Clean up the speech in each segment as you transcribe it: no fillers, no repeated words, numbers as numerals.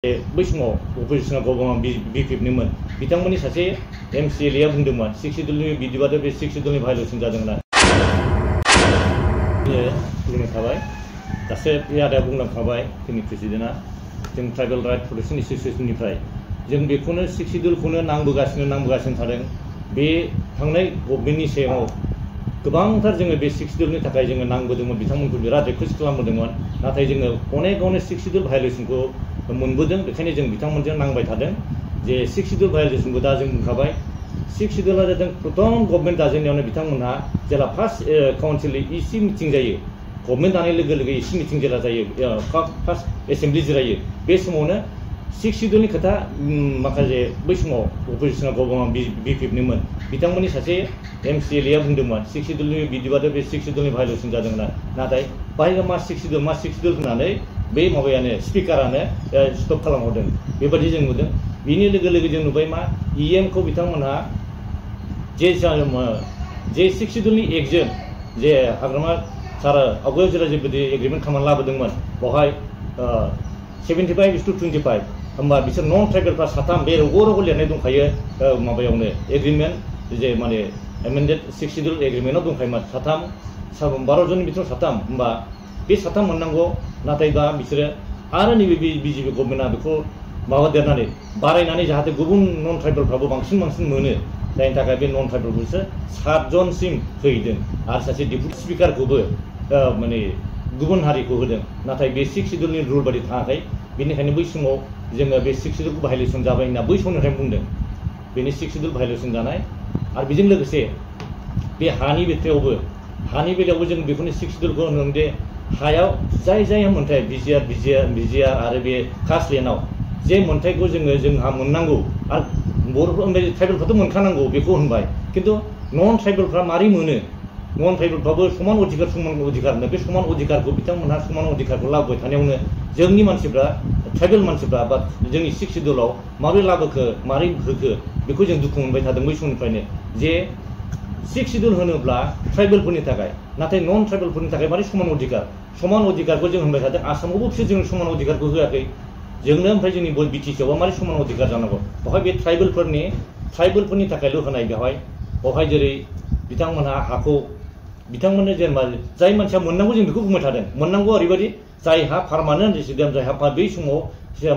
बै समाव अपोजिशना गभर्नमेन्ट बिपिएफनिमोन बिथांमोननि सासे एमसिएलए बुंदोंमोन 6 शिड्यूलनि बिदिबाथ' बे 6 शिड्यूलनि भायलेसन जादों होनना बुंनो थाबाय दासो बे आदाया बुंलांखाबाय जोंनि प्रेसिडेन्टआ जों ट्राइबेल राइट प्रटेक्शन एसोसिएशननिफ्राय जों बेखौनो 6 शिड्यूलखौनो नांबोगासिनो थादों बे थांनाय गभर्नमेन्टनि सायाव गोबांथार जोङो बे 6 शिड्यूलनि थाखाय जोङो नांबोदोंमोन बिथांमोनखौ बिराद रिक्वेस्ट खालामबोदोंमन नाथाय जोङो अनेकावनो 6 शिड्यूल भायलेसनखौ मोनबोदों बेखायनो जों बिथांमोनजों नांबाय थादों जे 6 शिड्यूल भायलेसनखौ दा जों बुंखाबाय 6 शिड्यूलआ जादों प्रथम गभर्नमेन्ट दाजेननायावनो बिथांमोनहा जेला फार्स्ट काउन्सिल इसी मिटिं जायो गभर्नमेन्ट दानाय लोगो लोगो इसी मिटिं जेला जायो फार्स्ट एसेम्बलि जिरायो बे समावनो 6 शिड्यूलनि खोथा माखासे बै समाव अपोजिशना गभर्नमेन्ट बिपिएफनिमोन बिथांमोननि सासे एमसिएलए बुंदोंमोन 6 शिड्यूलनि बिदिबाथ' बे 6 शिड्यूलनि भायलेसन जादों होनना नाथाय बाहाय मा 6 शिड्यूल होननानै बे माबायानो स्पिकारानो स्टप खालामहरदों बेबायदि जों नुदों बिनि लोगो लोगो जों नुबाय मा इएमखौ बिथांमोनहा जे 6 शिड्यूलनि एक्टजों जे हाग्रामा सारा आवगायाव जेला जेबायदि एग्रिमेन्ट खालामनानै लाबोदोंमोन बेवहाय 75:25 होमबा बिसोर नन ट्राइबेलफ्रा साथाम बे रग' रग' लिरनाय दंखायो माबायावनो एग्रिमेन्ट जे माने एमेन्डेड 6 शिड्यूल एग्रिमेन्टआव दंखायोमोन साथाम 12 जननि बिथोराव साथाम होमबा बे साथाम मोननांगौ नाथाय दा बिसोरो आरो नैबे बिजेपि गभर्नमेन्टआ बेखौ माबादेरनानै बारायनानै जाहाथे गुबुन नन ट्राइबेलफ्राबो बांसिन मोनो जायनि थाखाय बे नन ट्राइबेलखौसो 7 जनसिम होदों आरो सासे डेपुटि स्पिकारखौबो माने गुबुन हारिखौ होदों नाथाय बे 6 शिड्यूलनि रुल बायदि थाङाखै बेनिखायनो बै समाव जोङो बे 6 शिड्यूलखौ भायलेसन जाबाय होनना बै समनिफ्रायनो बुंदों बेनि 6 शिड्यूल भायलेसन जानाय आरो बेजों लोगोसे बे हानि बेलायावबो जों बेखौनो 6 शिड्यूलखौ होनदों जे हायाव जाय मोन्थाय बिजिआर आरो बे कास्ट लेन्डआव जे मोन्थायखौ जोंहा मोननांगौ आरो बर'फोर ट्राइबेलफ्राथ' मोनखानांगौ बेखौ होनबाय खिन्थु नन ट्राइबेलफ्रा मारै मोनो नन ट्राइबेलफ्राबो समान अधिकार होनो बे समान अधिकारखौ बिथांमोनहा समान अधिकारखौ लाबोबाय थानायावनो जोंनि मानसिफ्रा ट्राइबेल मानसिफ्रा बा जोंनि 6 शिड्यूलाव माबोरै लाबोखो मारै होखो बेखौ जों दुखु मोनबाय थादों बै समनिफ्रायनो जे 6 शिड्यूल होनोब्ला ट्राइबेलफोरनि थाखाय नाथाय नन ट्राइबेलफोरनि थाखाय मारै समान अधिकारखौ जों होनबाय थादों आसामावबो बिसोर जों समान अधिकारखौ होआखै जोंनो ओमफ्राय जोंनि बिटिसिआवबा मारै समान अधिकार जानांगौ बेवहाय बे ट्राइबेलफोरनि थाखायल' होनाय बेवहाय जेरै बिथांमोनहा हाखौ बिथांमोननो जेनेबा जाय मानसिया मोननांगौ जों बेखौ बुंबाय थादों मोननांगौ ओरैबायदि जायहा पार्मानेन्ट रेसिडेन्ट जायहा बै समाव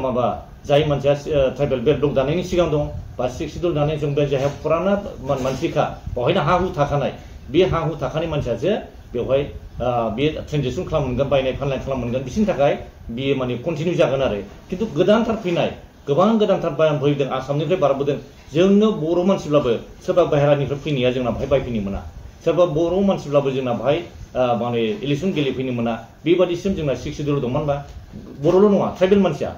माबा जाय मानसिया ट्राइबेल बेल्ट दानायनि सिगां दं बा 6 शिड्यूल दानाय जों जायहा फुराना मानसिखा बेवहायनो हा हु थाखानाय बे हा हु थाखानाय मानसियासो बेवहाय बे ट्रेनजेक्सन खालामनो मोनगोन बायनाय फाननाय खालामनो मोनगोन बिसोरनि थाखाय बियो माने कन्टिनिउ जागोन आरो खिन्थु गोदानथार फैनाय गोबां गोदानथार फैदों आसामनिफ्राय बारबोदों जोंनो बर' मानसिब्लाबो सोरबा बाहेरानिफ्राय फैनाया जोंना बाहाय बायफैनो मोना सोरबा बर' मानसिब्लाबो जोंना बाहाय माने इलेक्सन गेलेफैनो मोना बेबादिसिम जोंना 6 शिड्यूल दं मानो होनबा बर'ल' नङा ट्राइबेल मानसिया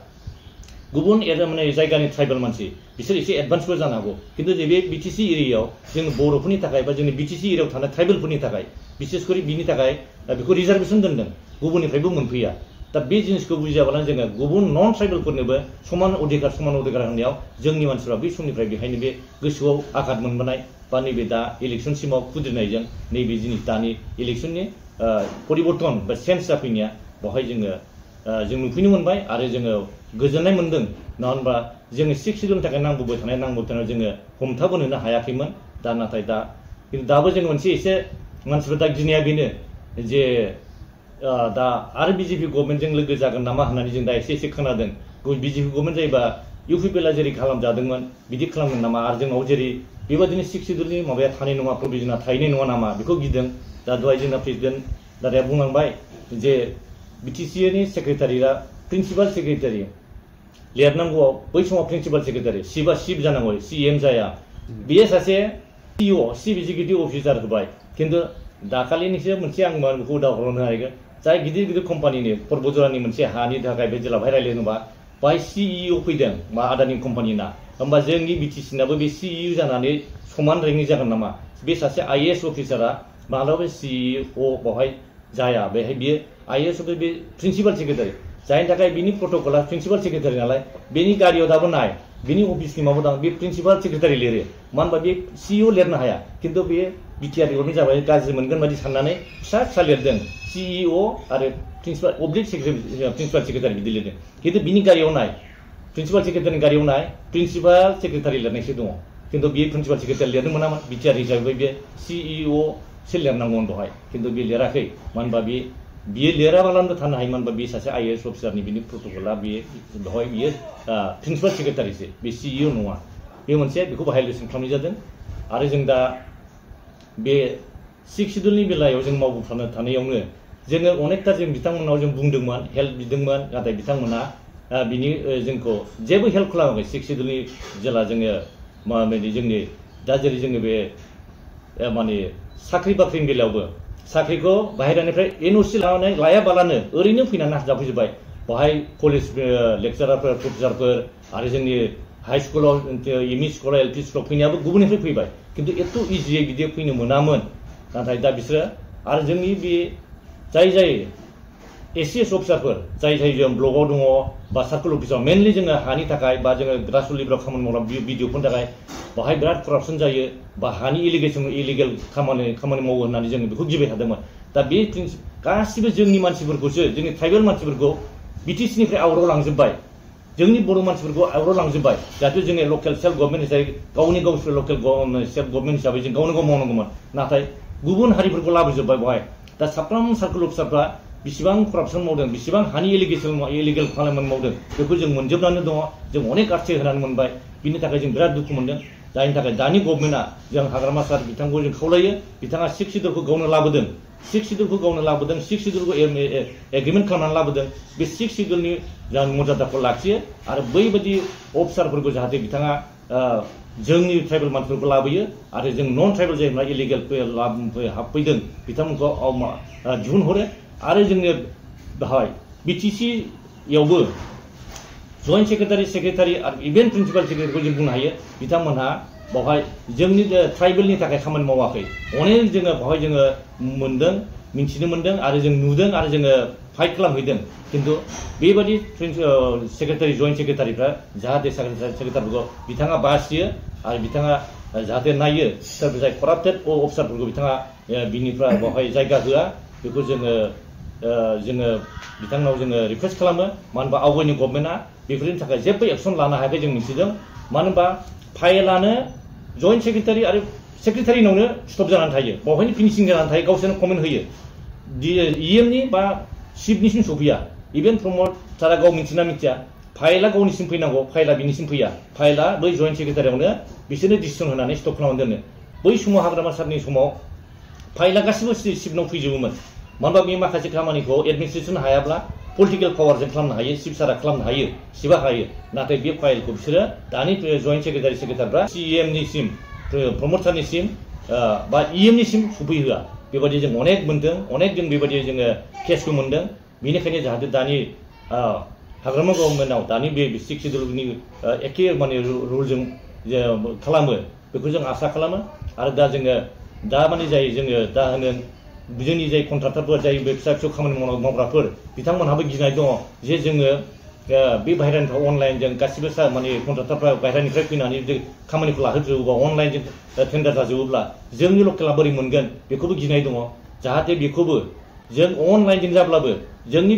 गुबुन माने जायगानि ट्राइबेल मानसि बिसोर एसे एडभान्सबो जानो हागौ खिन्थु बे बिटिसि एरियायाव जों बर'फोरनि थाखाय बा जोंनि बिटिसि एरियायाव थानाय ट्राइबेलफोरनि थाखाय बिसेसकरि बिनि थाखाय बेखौ रिजार्भेसन दोनदों गुबुननिफ्रायबो मोनफैया दा बे जिनिसखौ बुजियाबानो जोङो गुबुन नन ट्राइबेलफोरनोबो समान अधिकार होनायाव जोंनि मानसिफ्रा बै समनिफ्राय बेहायनो बे गोसोआव आघात मोनबोनाय बा नैबे दा इलेक्सनसिमाव खुद्रिनायजों नैबे जिनिस दानि इलेक्सननि परिबर्तन बा चेन्ज जाफैनाया बेवहाय जों नुफैनो मोनबाय आरो जोङो गोजोननाय मोनदों नङा होनबा जोङो 6 शिड्यूलनि थाखाय नांबोबाय थानायाव जोङो हमथाबोनो हायाखैमोन दा नाथाय खिन्थु दाबो जों मोनसे एसे मानसिफ्रा दा गिनाया बेनो जे दा आरो बिजेपि गभर्नमेन्टजों लोगो जागोन नामा होननानै जों दा एसे खोनादों बिजेपि गभर्नमेन्ट जायोबा इउपिपिएलआ जेरै खालामजादोंमोन बिदि खालामगोन नामा आरो जोंनाव जेरै बेबायदिनो 6 शिड्यूलनि माबाया थानाय नङा प्रभिजनआ थाहैनाय नङा नामा बेखौ गिदों दा दहाय जोंना प्रेसिडेन्ट दादाया बुंलांबाय जे बिटिसिनि सेक्रेटारिया प्रिन्सिपाल सेक्रेटारि लिरनांगौआव बै समाव प्रिन्सिपाल सेक्रेटारि सिफ जानांगौ सिएम जाया बेयो सासे सिइअ चिफ एक्जिकिउटिभ अफिसार होबाय खिन्थु दाखालिनिसो मोनसे आं बेखौ उदाहरन हागोन जाय गिदिर कम्पानिनि पर्बजरानि मोनसे हानि थाखाय बे जेला रायलायनोबा बाय सिइअ फैदों मा आदानि कम्पानिना होमबा जोंनि बिटिसिनाबो बे सिइअ जानानै समान रेंकनि जागोन नामा बे सासे आइएएस अफिसारा माब्लाबा सिइअ बेवहाय जाया बेहाय बियो आइएएस बे प्रिन्सिपाल सेक्रेटारि जायनि थाखाय बिनि प्रट'कला प्रिन्सिपाल सेक्रेटारि नालाय बेनि गारियाव दाबो नाय बिनि अफिसनि माबा दं बे प्रिन्सिपाल सेक्रेटारि लिरो मानो होनबा बे सिइअ लिरनो हाया खिन्थु बे बिटिआरनि जाबाय गाज्रि मोनगोन बायदि साननानै फिसा लिरदों सिइअ आरो प्रिन्सिपाल सेक्रेटारि बिदि लिरदों खिन्थु बिनि गारियाव नाय प्रिन्सिपाल सेक्रेटारिनि गारियाव नाय प्रिन्सिपाल सेक्रेटारि लिरनायसो दङ खिन्थु बियो प्रिन्सिपाल सेक्रेटारि लिरनो मोनामोन बिटिआर हिसाबै बे सिइअ सो लिरनांगौमोन बेवहाय खिन्थु बे लिराखै मानो होनबा बियो लिराबालानो थानो हायोमोन होनबा बे सासे आइएएस अफिसारनि बिनि प्रट'कला बियो बेवहाय बियो प्रिन्सिपाल सेक्रेटारिसो बे सिइअ नङा बे मोनसे बेखौ भायलेसन खालामनाय जादों आरो जों दा बे 6 सिड्युलनि बेलायाव जों मावबोफानो थानायावनो जोङो अनेकथा जों बिथांमोनाव जों बुंदोंमोन हेल्प बिदोंमोन नाथाय बिथांमोना बिनि जोंखौ जेबो हेल्प खालामाखै 6 सिड्युलनि जेला जोङो माने जोंनि दा जेरै जोङो बे माने साख्रि बाख्रिनि बेलायावबो साख्रिखौ बाहेरानिफ्राय एनअसि लायाबालानो ओरैनो फैनानै हाजाफैजोब्बाय बेवहाय कलेज लेक्सारारफोर प्रफेसारफोर आरो जोंनि हाई स्कुलाव एमइ स्कुलाव एलपि स्कुलाव फैनायाबो गुबुननिफ्राय फैबाय खिन्थु एथ' इजियै बिदि फैनो मोनामोन नाथाय दा बिसोरो आरो जोंनि बे जाय एसिएस अफिसारफोर जाय जों ब्लकआव दङ बा सार्कल अफिसाव मेनलि जोङो हानि थाखाय बा जोङो ग्रासरुट लेभेलाव खामानि मावग्रा बिडिअफोरनि थाखाय बाहाय बिराद करापसन जायो बा हानि इलिगेल खामानि मावो होननानै जोङो बेखौ गिबाय थादोंमोन दा बे गासिबो जोंनि मानसिफोरखौसो जोंनि ट्राइबेल मानसिफोरखौ बिटिसिनिफ्राय आवराव लांजोब्बाय जोंनि बर' मानसिफोरखौ आवराव लांजोब्बाय जाहाथे जोङो लकेल सेल्फ गभर्नमेन्ट हिसाबै गावसोर लकेल सेल्फ गभर्नमेन्ट हिसाबै जों गावनो गाव मावनांगौमोन नाथाय गुबुन हारिफोरखौ लाबोजोब्बाय बेवहाय दा साफ्रोम सार्कल अफिसारफ्रा बेसेबां करापसन मावदों बेसेबां हानि इलिगेल खामानि मावदों बेखौ जों मोनजोबनानै दङ जों अनेक आरथि होनानै मोनबाय बिनि थाखाय जों बिराद दुखु मोनदों जायनि थाखाय दानि गभर्नमेन्टआ जों हाग्रामा सार बिथांखौ जों खावलायो बिथाङा 6 सिड्युलखौ गावनो लाबोदों 6 सिड्युलखौ गावनो लाबोदों 6 सिड्युलखौ एग्रिमेन्ट खालामनानै लाबोदों बे 6 सिड्युलनि मर्यादाखौ लाखियो आरो बैबायदि अफिसारफोरखौ जाहाथे बिथाङा जोंनि ट्राइबेल मानसिफोरखौ लाबोयो आरो जों नन ट्राइबेल जायोब्ला इलिगेल हाबफैदों बिथांमोनखौ दिहुनहरो आरो जोंनो बेवहाय बिटिसियावबो जइन्ट सेक्रेटारि आरो इभेन प्रिन्सिपाल सेक्रेटारिखौ जों बुंनो हायो बिथांमोनहा बेवहाय जोंनि ट्राइबेलनि थाखाय खामानि मावाखै अनेक जोङो बेवहाय जोङो मोनदों मिन्थिनो मोनदों आरो जों नुदों आरो जोङो फाइट खालामहैदों खिन्थु बेबायदि सेक्रेटारि जइन्ट सेक्रेटारिफ्रा जाहाथे सेक्रेटारिफोरखौ बिथाङा बासियो आरो बिथाङा जाहाथे नायो सोर जाय कराप्टेड अफिसारफोरखौ बिथाङा बिनिफ्राय बेवहाय जायगा होआ बेखौ जोङो बिथांनाव जोङो रिकुवेस्ट खालामो मानो होनबा आवगायनि गभर्नमेन्टआ बेफोरनि थाखाय जेबो एक्सन लानो हायाखै जों मिथिदों मानो होनबा फाइलानो जइन्ट सेक्रेटारि आरो सेक्रेटारिनावनो स्टप जानानै थायो बेवहायनो फिनिशिं जानानै थायो गावसोरनो कमेन्ट होयो इएमनि बा चिफनिसिम सफैया इभेन प्रमद सारा गाव मिथिना मिथिया फाइला गावनिसिम फैनांगौ फाइला बिनिसिम फैया फाइला बै जइन्ट सेक्रेटारियावनो बिसोरनो डिसिसन होनानै स्टप खालामनानै दोनो बै समाव हाग्रामा सारनि समाव फाइला गासिबो चिफनाव फैजोबोमोन मानो होनबा बे माखासे खामानिखौ एडमिनिस्ट्रेसन हायाब्ला पलिटिकेल पावारजों खालामनो हायो चिफ सारा खालामनो हायो चिफआ हायो नाथाय बे फाइलखौ बिसोरो दानि जइन्ट सेक्रेटारिफ्रा सिएमनिसिम प्रमद सारनिसिम बा इएमनिसिम सफैहोआ बेबायदि जों अनेक मोनदों अनेक जों बेबायदि जोङो केसखौ मोनदों बेनिखायनो जाहाथे दानि हाग्रामा गभर्नमेन्टआव दानि बे 6 सिड्युलनि एखे माने रुलजों खालामो बेखौ जों आसा खालामो आरो दा जोङो दा माने जाय जोङो दा होनो जोंनि जाय कन्ट्राक्टरफोर जाय बे फिसा फिसौ खामानि मावग्राफोर बिथांमोनहाबो गिनाय दङ जे जोङो बे बाहेरानिफ्राय अनलाइनजों गासिबो माने कन्ट्राक्टरफ्रा बाहेरानिफ्राय फैनानै खामानिखौ लाहोजोबोबा अनलाइनजों टेन्डार जाजोबोब्ला जोंनि लकेला बोरै मोनगोन बेखौबो गिनाय दङ जाहाथे बेखौबो जों अनलाइनजों जाब्लाबो जोंनि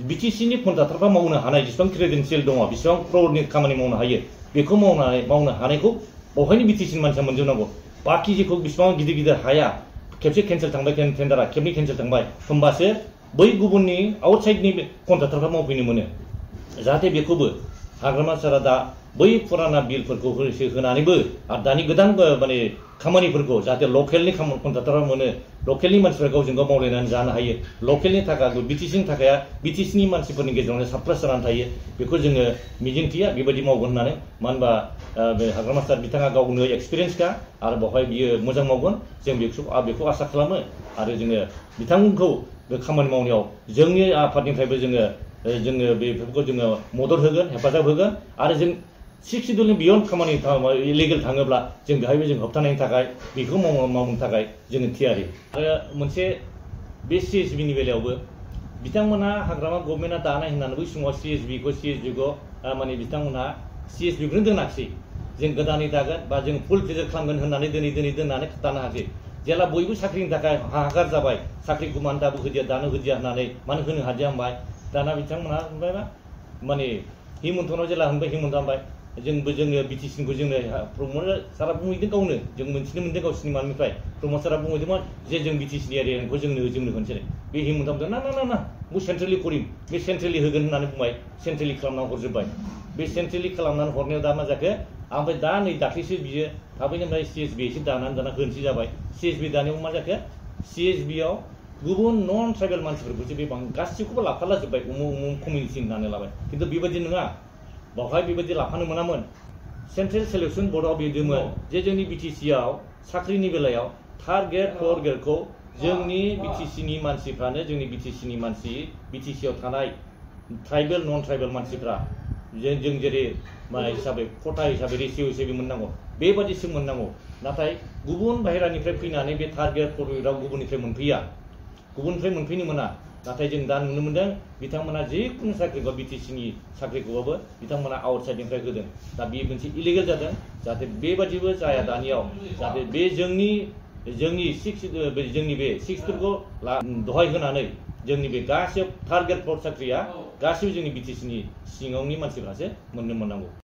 बिटिसिनि कन्ट्राक्टरफ्रा मावनो हानाय जेसेबां क्रेडेन्सियेल दङ बेसेबां फ्रडनि खामानि मावनो हायो बेखौ मावनो हानायखौ बेवहायनो बिटिसिनि मानसिया मोनजोबनांगौ बाखि जेखौ बेसेबां गिदिर हाया खेबसे केन्सेल थांबाय टेन्डारा खेबनै केन्सेल थांबाय होमबासो बै गुबुननि आउटसाइडनि कन्ट्राक्टरफ्रा मावफैनो मोनो जाहाथे बेखौबो हाग्रामा सारा दा बै फुराना बिलफोरखौ होनानैबो आरो दानि गोदान माने खामानिफोरखौ जाहाथे लकेलनि कन्ट्राक्टरफ्रा मोनो लकेलनि मानसिफ्रा गावजों गाव मावलायनानै जानो हायो लकेलनि थाखाय बिटिसिनि थाखाय बिटिसिनि मानसिफोरनि गेजेरावनो साप्लास जानानै थायो बेखौ जोङो मिजिंथिया बेबायदि मावगोन होननानै मानो होनबा बे हाग्रामा सार बिथाङा गावनो एक्सपिरियेन्सखा आरो बेवहाय बियो मोजां मावगोन जों बेखौ आसा खालामो आरो जोङो बिथांमोनखौ बे खामानि मावनायाव जोंनि आफादनिफ्रायबो जोङो बेफोरखौ जोङो मदद होगोन हेफाजाब होगोन आरो जों 6 सिड्युलनि बियन्ड खामानि इलिगेल थाङोब्ला जों बेहायबो जों होबथानायनि थाखाय बेखौ मावनो थाखाय जोङो थियारि आरो मोनसे बे सिएसबिनि बेलायावबो बिथांमोनहा हाग्रामा गभर्नमेन्टआ दानाय होननानै बै समाव सिएसबिखौ माने बिथांमोनहा सिएसबिखौनो दोनाखिसै जों गोदानै दागोन बा जों फुल प्रेजार खालामगोन होननानै दिनै दोननानै दानो हायाखै जेला बयबो साख्रिनि थाखाय हाहाकार जाबाय साख्रिखौ मानो दाबो होदिया दानो होदिया होननानै मानो होनो हादिया होनबाय दाना बिथांमोनहा ओमफ्राय माने हिमन्तनाव जेला होनबाय हिमन्त होनबाय जोंनो बिटिसिखौ जोंनो प्रमद सारा बुंहैदों गावनो जों मोनथिनो मोनदों गावसिनि माबानिफ्राय प्रमद सारा बुंहैदोंमोन जे जों बिटिसिनि एरियाखौ जोंनो होनोसै बे हिमन्त बुंदों ना बे सेन्ट्रेलि करिम बे सेन्ट्रेलि होगोन होननानै बुंबाय सेन्ट्रेलि खालामना हरजोब्बाय बे सेन्ट्रेलि खालामनानै हरनायाव दा मा जाखो ओमफ्राय दा नै दाख्लैसो बियो थाबैनो ओमफ्राय CSB एसे दाना होनोसै जाबाय CSB दानायाव मा जाखो CSB आव गुबुन नन ट्राइबेल मानसिफोरखौसो बे गासिखौबो लाफाला जोब्बाय उमुक कमिउनिटि होननानै लाबाय खिन्थु बेबायदि नङा बावहाय बेबायदि लाफानो मोनामोन सेन्ट्रेल सिलेक्सन बर्डआव बिदोंमोन जे जोंनि BTC आव साख्रिनि बेलायाव 3rd ग्रेड 4th ग्रेडखौ जोंनि BTCनि मानसिफ्रानो जोंनि BTCनि मानसि BTC आव थानाय ट्राइबेल नन ट्राइबेल मानसिफ्रा जों जेरै मा हिसाबै खथा हिसाबै रेसियो हिसाबै मोननांगौ बेबादिसो मोननांगौ नाथाय गुबुन बाहेरानिफ्राय फैनानै बे 3rd ग्रेड 4th ग्रेडआव गुबुननिफ्राय मोनफैया गुबुननिफ्राय मोनफैनो मोना नाथाय जों दा नुनो मोनदों बिथांमोना जिखुनु साख्रिखौ BTCनि साख्रिखौबाबो बिथांमोना आउटसाइडनिफ्राय होदों दा बे मोनसे इलिगेल जादों जाहाथे बेबादिबो जाया दानियाव जाहाथे बे जोंनि बे 6फोरखौ दहाय होनानै जोंनि बे गासिबो 3rd ग्रेड 4th साख्रिया गासिबो जोंनि BTCनि सिङावनि मानसिफ्रासो मोननो मोननांगौ